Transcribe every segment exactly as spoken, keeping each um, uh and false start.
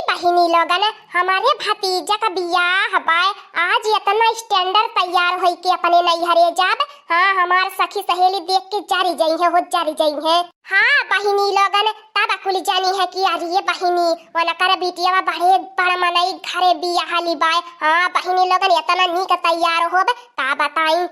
बहिनी लोगन, हमारे भतीजा का बियाह बाय, आज इतना standard तैयार होई के अपने नैहरे जाब। हाँ, हमार सखी सहेली देख के जरी जइहें हो, जरी जइहें। हाँ बहिनी लोगन, तब कुल जानी है कि अरे बहिनी, उनकर बिटिया बड़े बड़ मनई घरे बियाहली बाय। हाँ बहिनी लोगन, इतना नीक तैयार होब, का बताई।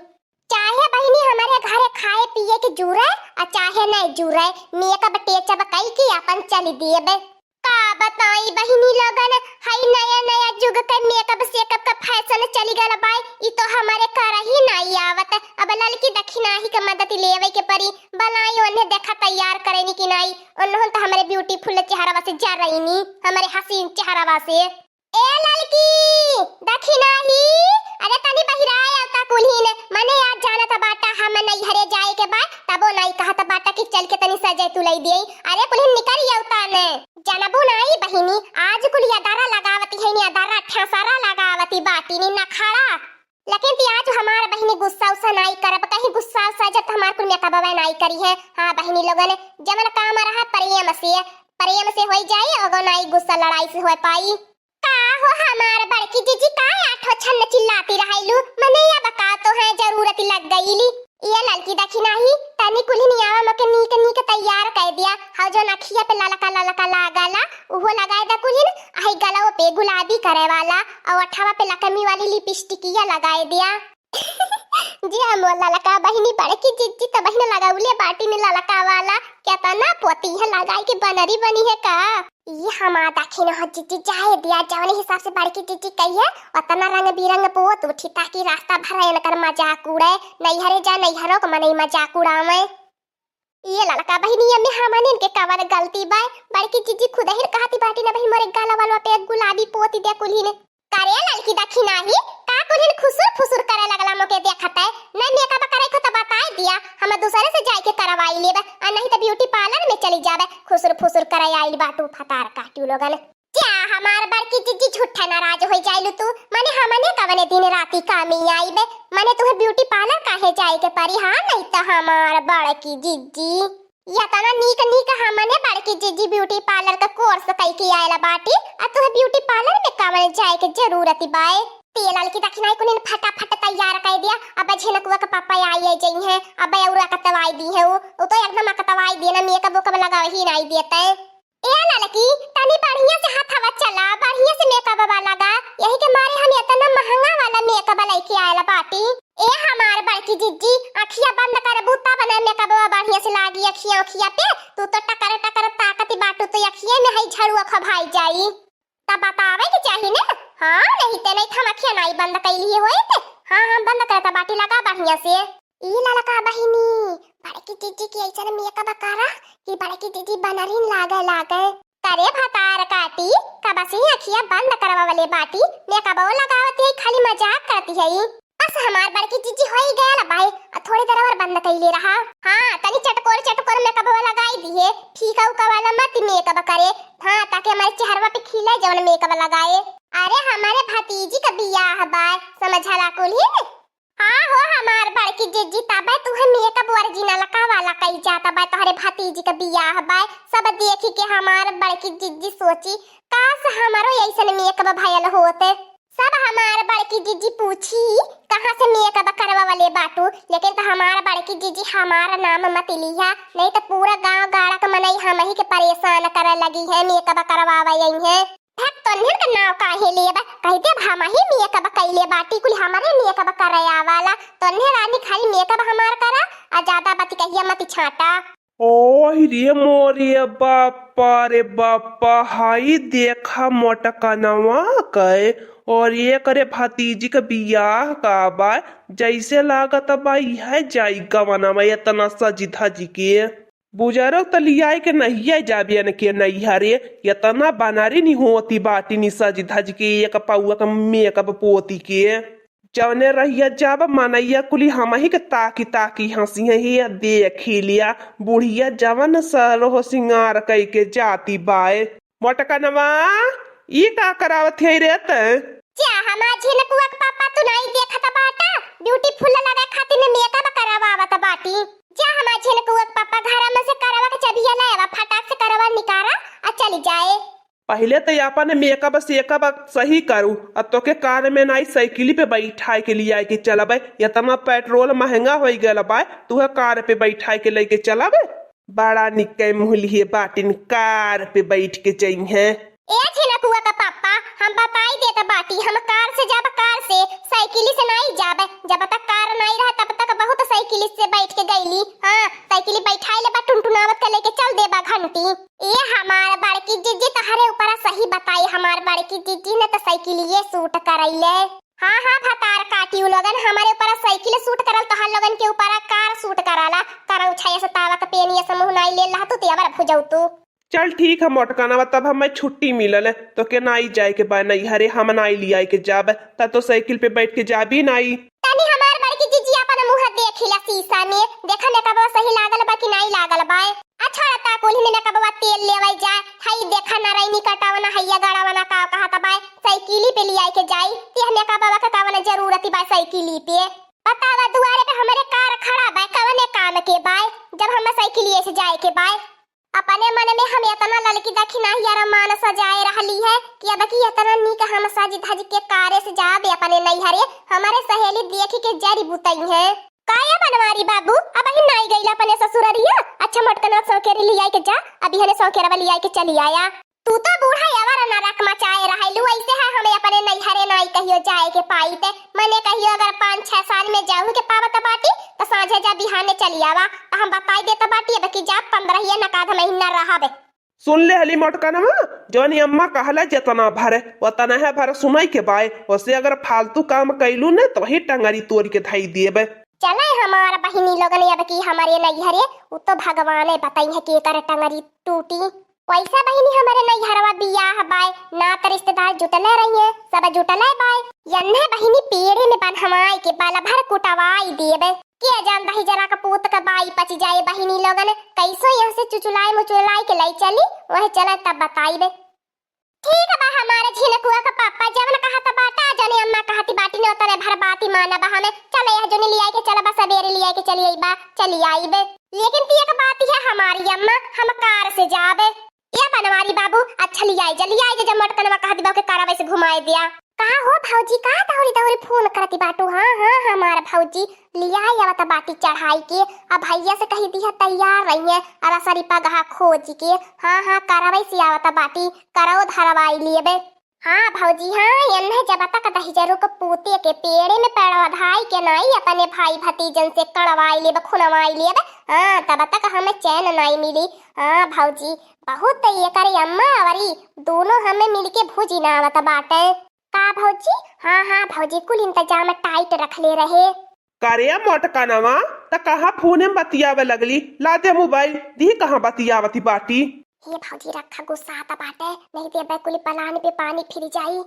चाहे बहिनी हमारे घरे खाए पिए के जुरे, आ चाहे नहीं जुरे, makeup टेचब कई के अपन चली देब। का बताई बहिनी लोगन, हई नया नया जुग के makeup सेकअप का fashion चली गल बाय, ई तो हमारे करही नाई आवत। अब ललकी दखिनाही के मदद लेवे के परी, बलाई ओन्हे देखा तैयार करेनी कि नाई, ओन्हन तो हमारे beautiful चेहरवा से जरइनी, हमारे हसीन चेहरवा से। ए ललकी, दखिनाही, अरे तनी बहिराए आवता कुल्हिन, मने आज जानत बाटा हम नैहरे जाए के बा, तबो नाई कहत बाटा कि चल के तनी सजे तुलई दिए। अरे कुल्हिन निकल आवता ने। जनबू नाई बहिनी, आज कुल यदारा लगावती है नी, यदारा ठेसारा लगावती बाटी नी नखड़ा। लेकिन ती आज हमार बहिनी गुस्सा उस्सा नाई करब, कहीं गुस्सा उस्सा जब हमार कुल मेकअपवा नाई करी है। हाँ बहिनी लोगन, जवन काम रहा प्रेम से, प्रेम से होई जाई, अगो नाई गुस्सा लड़ाई से होए पाई। का हो हमार बड़की जीजी, का आठो छन्न चिल्लाती रहैलू? मने अब का तोहे जरूरत लग गईली? ये ललकी दखिनाही, तनी कुल्हिन आवा मोके नीक नीक तैयार कर दिया। हौ जो नखिया पे ललका ललका लागला, उहो लगाए दा कुल्हिन, अही गलवा पे गुलाबी करे वाला, और ओठवा पे लकमी वाली लिपस्टिकिया लगाए दिया। जी हाँ, मोर ललका बहिनी, बड़की जीजी त बहिन लगौले बाटी नी ललका वाला, केतना पोती है लगाई के बनरी बनी है का? ई हमार दखिन हो जीजी, जाए दिया, जौन हिसाब से बड़की जीजी कही है, उतना रंग बिरंग पोत उठी, ताकि रास्ता भर इनकर मजाक उड़े, नैहरे जा, नैहरो के मनई मजाक उड़ावे। ये ललका बहिनी, एमे हमनिन के कवन गलती बाय? बड़की जीजी खुदहिन कहती बाटी ना बहिन, मोरे गलवा पे गुलाबी पोती दे कुल्हिन। करे ललकी दखिनाही, का कुल्हिन खुसुर फुसुर करे लगला मोके देखत है? नहीं मेकअप करे को तो बताए दिया, हम दूसरे से जाए के करवाई लेब, आ नहीं तो ब्यूटी पार्लर में चली जाबे। खुसुर फुसुर करे आइल बाटू फतार काटू लोगन। जा हमार बड़की जीजी, झूठा नाराज होई जाइलू तू, माने हमने कवने दिन राती कामी आइबे, माने तुहे ब्यूटी पार्लर काहे जाए के परी? हाँ नहीं तो हमार बड़की जीजी, यतना नीक नीक हमने बड़की जीजी ब्यूटी पार्लर का कोर्स कई के आयल बाटी, आ तुहे ब्यूटी पार्लर में कवने जाए के जरूरत बाय? ते ललकी दखिनाही कुल्हिन फटाफट तैयार कर दिया, अब झिनकुआ के पापा आई जइहें, अब और अकतवाई दिहे उ, उ तो एकदम अकतवाई दिहे ना, मेकअप वेकअप लगावे ही नाई देते। ए ललकी, तनी बढ़िया से हथवा चला, बढ़िया से मेकअप वाला लगा, यही के मारे हम इतना महंगा वाला मेकअप लेके आयल बाटी। ए हमार बड़की जीजी, अखिया बंद करबू तब ना मेकअप बढ़िया से लागी अखिया उखिया पे, तू तो टकर टकर ताकती बाटू तो अखिए में है झड़ुआ खभाई जाई। तब बतावे के चाही ना। हाँ, नहीं ते नहीं हम अखिया नाई बंद कैली होइत। हाँ, हम बंद करता बाटी, लगा बढ़िया से। ई ललका बहिनी, बड़की जीजी की ऐसन मेकअप करा कि बड़की जीजी बनरिन लागे लागे। करे भतार काटी, कब से ही अखिया बंद करवावले बाटी, मेकअपो लगावती है, खाली मजाक करती है। बस हमार बड़की जीजी होई गयल बाय, आ थोड़ी देर और बंद कैले रहा। हाँ, तनी चटकोर चटकोर मेकअपवा लगाई दिहे, फीका उका वाला मत मेकअप करे। हाँ, ताकि हमारे चेहरवा पे खिले जवन मेकअप लगाए। अरे हमारे भतीजी का बियाह बाय, समझला कुल्हिन? हाँ हो हमार बड़की जीजी, तबे तुहे मेकअप ओरिजिनल का वाला कई जाता बाय, तोहरे भतीजी का बियाह बाय। सब देखी के हमार बड़की जीजी सोची, काश हमारो ऐसन मेकअप भयल होते। सब हमार बड़की जीजी पूछी, कहाँ से मेकअप करवावले बाटू, लेकिन तो हमार बड़की जीजी हमार नाम मत लिहा, नहीं तो पूरा गांव गाड़ा के मनई हमही के परेशान करे लगी है, मेकअप करवावे आई है। भक तोन्हन के नाव काहे लेब, कह देब हमही मेकअप कैले बाटी, कुल हमरे मेकअप करे आवाला, तोन्हे रानी खाली मेकअप हमार करा, आ ज्यादा बात कहिया मत छाटा। ओह रे मोरे बापा रे बापा, हाई देखा मोटकनवा के, और ये करे भतीजी के बियाह का बा, जैसे लागत बा इहे जाई गवनवा इतना सजी धजी के। बुजरग त लियाए के नहिया जाबियन के नैहरे, इतना बनरी नहीं होती बाटी नि सजी धजी के, एक पौआ के मेकअप पोती के। जौने रहिया जाब मनैया कुली हमही के ताकी ताकी हंसी है, "हे देखी लिया, बुढ़िया जवन सरोह सिंगार कई के जाती बाय।" मोटकनवा, ई का करावत है रे तैं? जा हमार झिनकुआ के पापा, तू नाई देखत बाटा, ब्यूटीफुल लगे खातिर मेकअप करवावत बाटी। जा हमार झिनकुआ के पापा, घर में से करवा के चबिया ले आवा, फटाक से करवा निकारा आ चली जाए। पहिले त अपन मेकअप सेकअप सही करू, आ तोके कार में नाई साइकिली पे बैठाए के लियाए के चलबे। इतना पेट्रोल महंगा होइ गयल बाय, तुहे कार पे बैठाए के लेके चलबे। बड़ा निक्के मुहलिए बाटिन, कार पे बैठ के जइहें। ए झिनकुआ का पापा, हम बताई देत बाटी, हम कार से जाब, कार से। साइकिली से नाई जाब। जब तक कार नाई रहा तब तक बहुत साइकिली से बैठ के गईली। हाँ, साइकिली बैठाई लेबा, टुनटुनावत के लेके चल देबा घंटी। ए हमार बड़की जिज्जी, तहरे ऊपरा सही बताई, हमार बड़की जिज्जी ने त साइकिलिये सूट करैले। हाँ हाँ भतार काटी उ लोगन, हमरे ऊपरा साइकिल सूट करल, तोहार लोगन के ऊपरा कार सूट कराला। करौछा ऐसे तावा के पेनी ऐसे मुँह नाई ले लहा तू, तेवर भुजौ तू। चल ठीक है मोटकनवा, तब हमें छुट्टी मिलल, तोके नाई जाए के बा नैहरे, हम नाई लियाए के जाब, तब तो साइकिल पे बैठ के जाबी नाई। तनी हमार बड़की जिज्जी अपन मुँह देखी ला शीशा में, देखा मेकअपवा सही लागल बा कि नाई लागल बा। अच्छा रहता कुल्ही में मेकअपवा तेल लेवल जाए, हई देखा नारायणी कटावना हैया गड़ावना का कहत बा, साइकिली पे लियाए के जाई, ते मेकअपवा के कवन जरूरत बा साइकिली पे। बतावा दुआरे पे हमरे कार खड़ा बा, कवने काम के बा, जब हम साइकिलिये से जाए के बा। अपने मन में हम इतना ललकी दखिनाही अरमान सजाए रहली है कि अब की इतना नीक हम सज धज के कारे से जाबे अपने नैहरे, हमारे सहेली देखी के जरी बुतई है। का ए बनवारी बाबू, अबहिन नाई गइला अपने ससुररिया? अच्छा मोटकनवा सौकेरी लियाई के जा, अबहिने सौकेरवा लियाई के चली आया। तू तो बूढ़ा अवर नरक मचाए रहलू, ऐसे है हमें अपने नैहरे नाई कहियो जाए के पाई ते। मने कहियो अगर पाँच छह साल में जाहू के पावत बाटी, त साँझे जा बिहाने चली आवा, त हम बताई देत बाटी अब की जा पन्द्रहिया नकाद महीना रहबे। सुन ले हली मोटकनवा, जौन अम्मा कहला जेतना भर, ओतना है भर सुनाई के बाय। ओसे अगर फालतू काम कैलू न, त वही टंगरी तोड़ के धई देब। चले हमार बहिनी लोगन अब की हमरे नैहरे, उ तो भगवाने बताई है केकर टंगरी टूटी। वैसा बहिनी हमरे नैहरवा बियाह बाय, नात रिश्तेदार जुटले रहिए, सब जुटले बाय। यन्हे बहिनी पेड़े में बन्हवाई के बल भर कुटवाई देब। के जान दही जरा के पूत के बाई पची जाए बहिनी लोगन, कैसो यहाँ से चुचुलाई मुचुलाई के लाई चली, वह चले तब बताइबे। ठीक बा हमारे झिनकुआ के पापा, जवन कहत बाटा, जने अम्मा कहती बाटी ने ओतने भर बाती मानबा हमें। चले यह जने लियाई के चलबा, सबेरे लियाई के चली आईबा, चली आईबे। लेकिन ती एक बात है हमारी अम्मा, हम कार से जाबे। ए बनवारी बाबू, अच्छा लियाई जा, लियाई जा, जब मोटकनवा कहती बा के कारवा से घुमाए दिया। का हो भौजी, का दौरी दौरी फोन करती बाटू? हाँ, हाँ, हमार भौजी लियाई आवत बाटी चढ़ाई के। अब भैया से कही दिया तैयार रहिए, अरा सरी पगहा खोज के। हाँ, हाँ, करवै से आवत बाटी, करौ धरवाई लेबे। हाँ भौजी, हाँ, एन्हे जब तक दहिजरू के पूते के पेड़े में पेड़वा धाई के नाई अपने भाई भतीजन से कड़वाई लेबे, खुनवाई लेबे, हाँ, तब तक हमें चैन नाई मिली। हाँ भौजी, बहुत एकर अम्मा अवरी दोनों हमें मिलके भुजी नावत बाटे। का भौजी? हाँ, हाँ भौजी, कुल इंतजाम टाइट रखले रहे। करे मोटकनवा, त कहाँ फोने में बतियावे लगली? ला दे मोबाइल, दी कहाँ बतियावती बाटी। हे भौजी, रखा गुस्सा त बाटे, नहीं देबे कुल पलान पे पानी फिर जाई।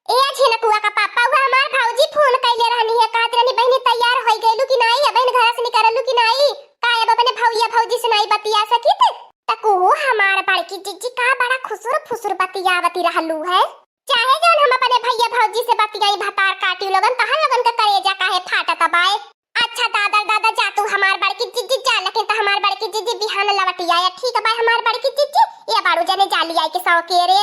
ए झिनकुआ का पापा, उहे हमार भौजी फोन कैले रहनी है, कहत रहनी, "बहिनी तैयार होई गइलू कि नाई? बहिन घर से निकललू कि नाई? का अब अपने भौया भौजी से नाई बतिया सकित?" तकू हमार बड़की जिज्जी का बड़ा खुसुर फुसुर बतियावती रहलू है। चाहे जौन हम अपने भैया भौजी से बतियाई, भतार काटी लोगन, तहन लोगन के करेजा काहे फाटत बाए? अच्छा दादा, दादा जा तू हमार बड़की जिज्जी जा, लेकिन त हमार बड़की जिज्जी बिहान लवटी आया, ठीक बा हमार बड़की जिज्जी? ए बाड़ू जने जाली आई के सौ के रे।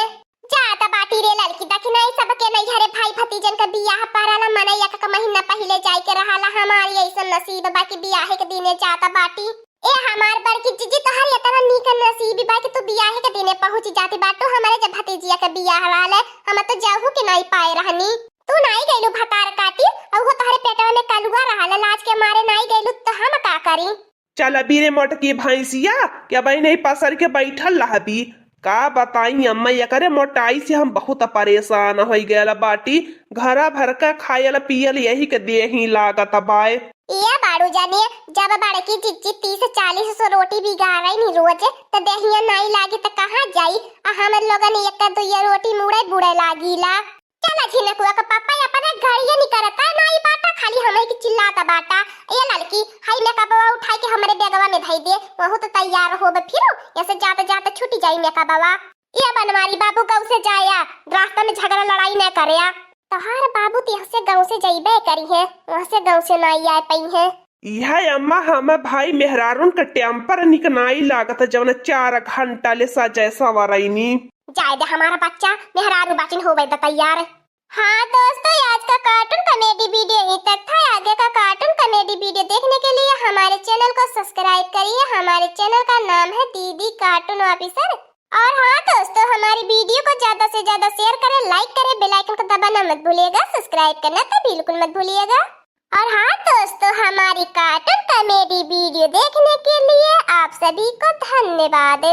जा त बाटी रे लड़की, देखी नहीं सबके नैहरे भाई भतीजन के बियाह पड़ाला, मने एक, एक महीना पहिले जाए के रहाला, हमारी ऐसन नसीब बा कि बियाहे के दिने जात बाटी। ए हमार बड़की जिज्जी, तोहर इतना नीक नसीब बा कि तू बियाहे के दिने पहुँच जाती बाटू, हमरे जब भतीजिया के बियाह रहले, हम तो जाहू के नाई पाए रहनी। तू नाई गइलू भतार काटी, अउहो तोहरे पेटवा में कलुआ रहल, लाज के मारे नाई गइलू, तो हम का करी? चल अबी रे मोटकी भैंसिया, के अबही नहीं पसर के बैठल रहबी। का बताई अम्मा, एकरे मोटाई से हम बहुत परेशान होइ गयल बाटी। घरा भर का खायल पियल यही के देही लागत बाय। ए बाड़ू जाने, जब बड़की जिज्जी तीस चालीस सौ रोटी बिगाड़े नी रोज, त देहिया नाई लागी त कहाँ जाई? आ हम लोगन एक दुइया रोटी मुड़े बुड़े लागीला। चला झिनकुआ का पापा, ये अपने घड़िया निकरता नाई बाटा, खाली हमें की चिल्लाता बाटा। ए लड़की, हाई मेकअपवा उठाई के हमरे बैगवा में धई दे, वहू तो तैयार होबे फिर, ऐसे जाते जाते छूटी जाई मेकअपवा। ए बनवारी बाबू, गाँव से जाया, रास्ता में झगड़ा लड़ाई न करया। तोहार बाबू तो यहाँ से गाँव से जइबे करी है, वहाँ से गाँव से नाई आए पई है। इहे अम्मा, हम भाई मेहरारून के टेम्पर निक नाई लागत, जवन चार घंटा ले सजे संवरैनी। जाए दे हमारा बच्चा, मेहरारू बाटिन, होवे द तैयार। हाँ दोस्तों, आज का कार्टून कॉमेडी वीडियो यहीं तक था। आगे का कार्टून कॉमेडी वीडियो देखने के लिए हमारे चैनल को सब्सक्राइब करिए। हमारे चैनल का नाम है दीदी कार्टून ऑफिसर। और हाँ दोस्तों, हमारी वीडियो को ज्यादा से ज्यादा शेयर करें, लाइक करें, बेल आइकन को दबाना मत भूलिएगा, सब्सक्राइब करना तो बिल्कुल मत भूलिएगा। और हाँ दोस्तों, हमारी कार्टून कॉमेडी वीडियो देखने के लिए आप सभी को धन्यवाद।